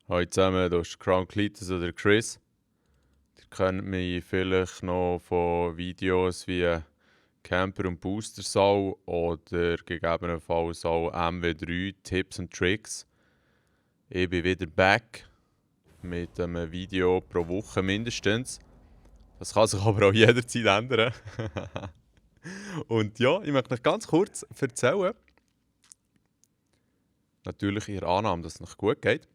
Hallo zusammen, das ist Crown Cletus oder Chris. Ihr kennt mich vielleicht noch von Videos wie Camper und Booster Sau oder gegebenenfalls auch MW3 Tipps und Tricks. Ich bin wieder back mit einem Video pro Woche mindestens. Das kann sich aber auch jederzeit ändern. Und ja, ich möchte euch ganz kurz erzählen, natürlich in der Annahme, dass es euch gut geht,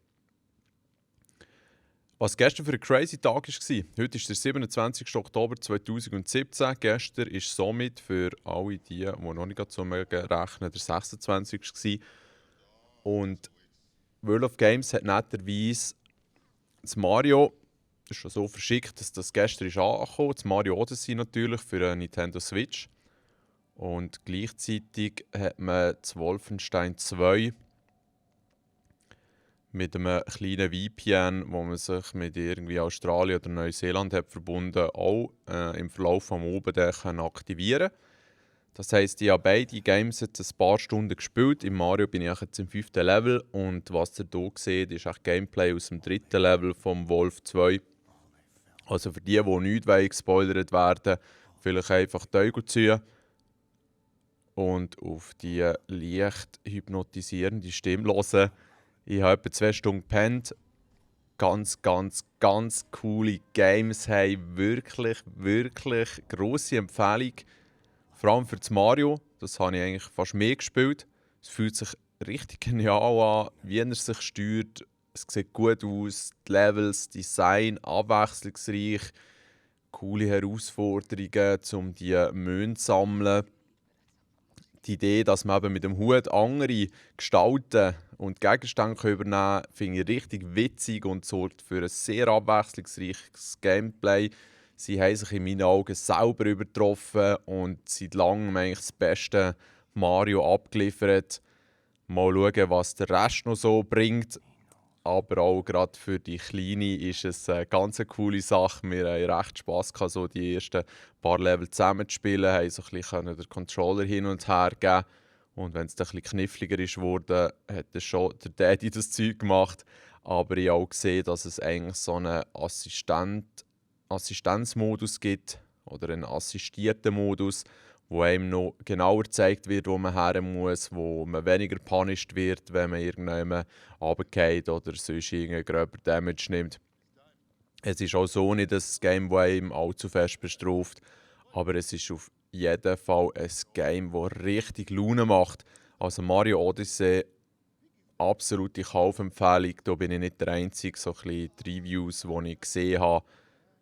was gestern für ein crazy Tag war. Heute ist der 27. Oktober 2017. Gestern war somit für alle die noch nicht so mögen rechnen, der 26. gewesen. Und World of Games hat netterweise das Mario, das ist schon so verschickt, dass das gestern ist angekommen, das Mario Odyssey natürlich für eine Nintendo Switch. Und gleichzeitig hat man das Wolfenstein 2 mit einem kleinen VPN, wo man sich mit irgendwie Australien oder Neuseeland hat verbunden, auch im Verlauf des Abends aktivieren. Das heisst, ich habe beide Games jetzt ein paar Stunden gespielt. Im Mario bin ich jetzt im 5. Level und was ihr hier seht, ist echt Gameplay aus dem 3. Level vom Wolf 2. Also für die nicht gespoilert werden, vielleicht einfach die Augen ziehen und auf die leicht hypnotisierende Stimme hören. Ich habe etwa 2 Stunden gepennt. Ganz coole Games haben. Wirklich, wirklich grosse Empfehlung. Vor allem für das Mario. Das habe ich eigentlich fast mehr gespielt. Es fühlt sich richtig genial an, wie er sich steuert. Es sieht gut aus. Die Levels, Design, abwechslungsreich. Coole Herausforderungen, um die Münzen zu sammeln. Die Idee, dass man eben mit dem Hut andere Gestalten und Gegenstände übernehmen kann, finde ich richtig witzig und sorgt für ein sehr abwechslungsreiches Gameplay. Sie haben sich in meinen Augen selber übertroffen und seit langem eigentlich das beste Mario abgeliefert. Mal schauen, was der Rest noch so bringt. Aber auch gerade für die Kleine ist es eine ganz coole Sache. Wir haben recht Spass gehabt, so die ersten paar Level zusammen zu spielen, haben so ein bisschen den Controller hin und her geben. Und wenn es dann ein bisschen kniffliger ist geworden, hat dann schon der Daddy das Zeug gemacht. Aber ich habe auch gesehen, dass es eigentlich so einen Assistenzmodus gibt oder einen assistierten Modus, wo einem noch genauer gezeigt wird, wo man her muss, wo man weniger punished wird, wenn man irgendjemand runterfällt oder sonst irgendeinen gröber Damage nimmt. Es ist auch so nicht das Game, das einem allzu fest bestraft, aber es ist auf jeden Fall ein Game, das richtig Laune macht. Also Mario Odyssey, absolute Kaufempfehlung. Da bin ich nicht der Einzige. So ein bisschen die Reviews, die ich gesehen habe,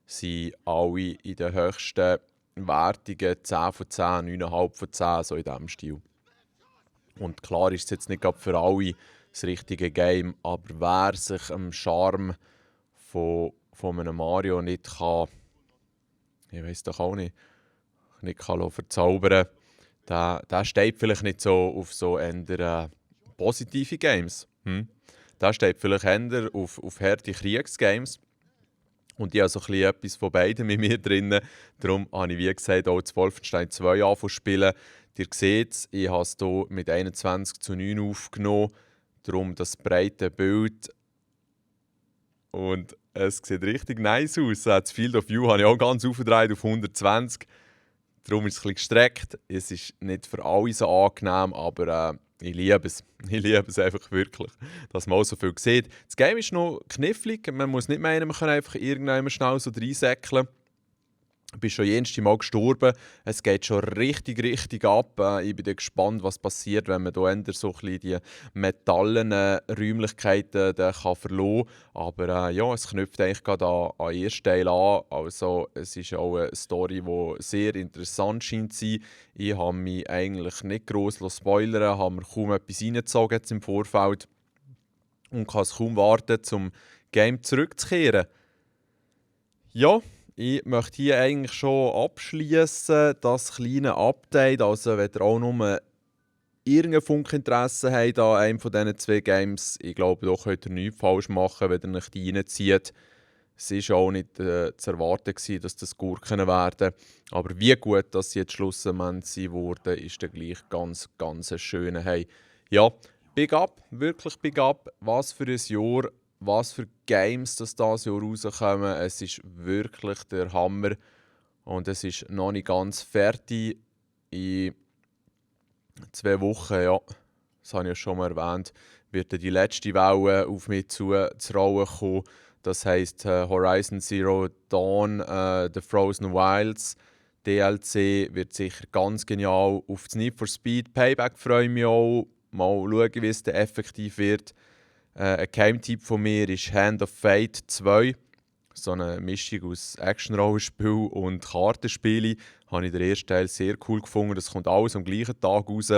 sind alle in den höchsten Wertungen 10 von 10, 9,5 von 10, so in diesem Stil. Und klar ist es jetzt nicht gerade für alle das richtige Game, aber wer sich am Charme von einem Mario nicht kann, ich weiß doch auch nicht kann verzaubern, der steht vielleicht nicht so auf so eher positive Games. Der steht vielleicht eher auf harte Kriegsgames. Und ich habe so ein bisschen etwas von beiden mit mir drin. Darum habe ich, wie gesagt, auch das Wolfenstein 2 angefangen zu spielen. Ihr seht es, ich habe es hier mit 21:9 aufgenommen. Darum das breite Bild. Und es sieht richtig nice aus. Das Field of View habe ich auch ganz aufgedreht auf 120. Darum ist es ein bisschen gestreckt. Es ist nicht für alle so angenehm, aber ich liebe es. Ich liebe es einfach wirklich, dass man auch so viel sieht. Das Game ist noch knifflig. Man muss nicht meinen, man kann einfach irgendwann schnell so reinsäckeln. Ich bin schon jedes Mal gestorben. Es geht schon richtig ab. Ich bin gespannt, was passiert, wenn man hier so ein bisschen die metallenen Räumlichkeiten kann verlieren kann. Aber ja, es knüpft eigentlich gerade an den ersten Teil an. Also, es ist auch eine Story, die sehr interessant scheint zu sein. Ich habe mich eigentlich nicht gross spoilern, habe mir kaum etwas reingezogen jetzt im Vorfeld und kann es kaum warten, zum Game zurückzukehren. Ja, ich möchte hier eigentlich schon abschließen, das kleine Update. Also, wenn ihr auch nur irgendein Funkinteresse habt an einem von diesen 2 Games, ich glaube, da könnt ihr nichts falsch machen, wenn ihr euch die reinzieht. Es war auch nicht zu erwarten, dass das Gurken werden. Aber wie gut, dass sie jetzt schlussendlich wurden, ist dann gleich ganz schön. Hey, ja, big up, wirklich big up. Was für ein Jahr, was für Games das dieses Jahr rauskommen. Es ist wirklich der Hammer. Und es ist noch nicht ganz fertig. In 2 Wochen, ja, das habe ich ja schon mal erwähnt, wird dann die letzte Welle auf mich zu rollen kommen. Das heisst Horizon Zero Dawn, The Frozen Wilds, DLC wird sicher ganz genial. Auf das Need for Speed Payback freue ich mich auch. Mal schauen, wie es dann effektiv wird. Ein Geheimtipp von mir ist Hand of Fate 2. So eine Mischung aus Action-Rollenspiel und Kartenspiele. Habe ich den ersten Teil sehr cool gefunden. Das kommt alles am gleichen Tag raus.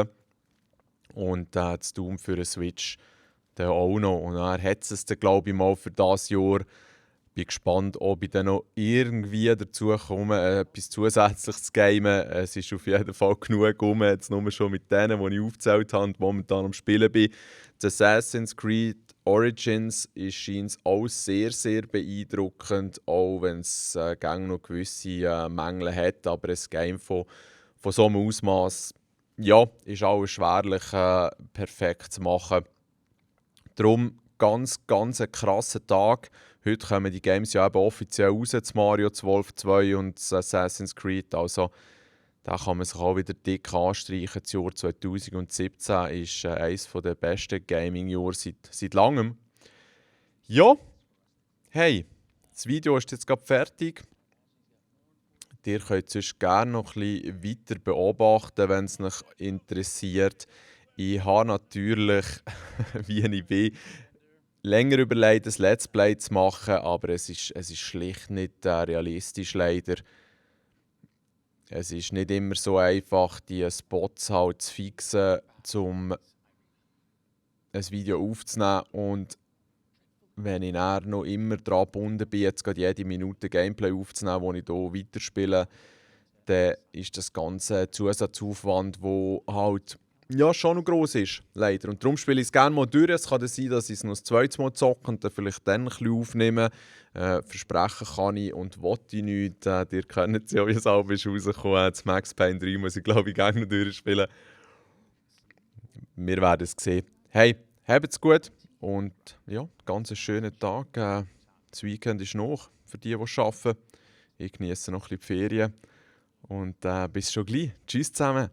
Und das Doom für eine Switch dann auch noch. Und dann hat es dann, glaube ich, mal für dieses Jahr. Bin gespannt, ob ich dann noch irgendwie dazu komme, etwas Zusätzliches zu gamen. Es ist auf jeden Fall genug rum, jetzt nur schon mit denen, die ich aufgezählt habe und momentan am Spielen bin. Das Assassin's Creed Origins ist scheint auch sehr, sehr beeindruckend, auch wenn es noch gewisse Mängel hat. Aber ein Game von so einem Ausmaß, ja, ist auch schwerlich perfekt zu machen. Darum ganz ein krasser Tag. Heute kommen die Games ja eben offiziell raus, das Mario 12 2 und das Assassin's Creed. Also da kann man sich auch wieder dick anstreichen. Das Jahr 2017 ist eines der besten Gaming-Jahre seit langem. Ja, hey, das Video ist jetzt gerade fertig. Ihr könnt sonst gerne noch ein bisschen weiter beobachten, wenn es euch interessiert. Ich habe natürlich, wie ich bin, länger überlegt, ein Let's Play zu machen, aber es ist schlicht nicht realistisch, leider. Es ist nicht immer so einfach, die Spots halt zu fixen, um ein Video aufzunehmen. Und wenn ich dann noch immer daran gebunden bin, jetzt gerade jede Minute Gameplay aufzunehmen, wo ich hier weiterspiele, dann ist das ganze ein Zusatzaufwand, der halt ja, schon noch gross ist, leider. Und darum spiele ich es gerne mal durch. Es kann dann sein, dass ich es noch das zweite Mal zocke und dann vielleicht dann ein bisschen aufnehme. Versprechen kann ich und will ich nicht. Ihr kennt es ja, wie es auch ist rausgekommen. Das Max Payne 3 muss ich, glaube ich, gerne noch durchspielen. Wir werden es sehen. Hey, habt's gut und ja, ganz einen schönen Tag. Das Weekend ist noch für die arbeiten. Ich genieße noch ein bisschen die Ferien und bis schon gleich. Tschüss zusammen.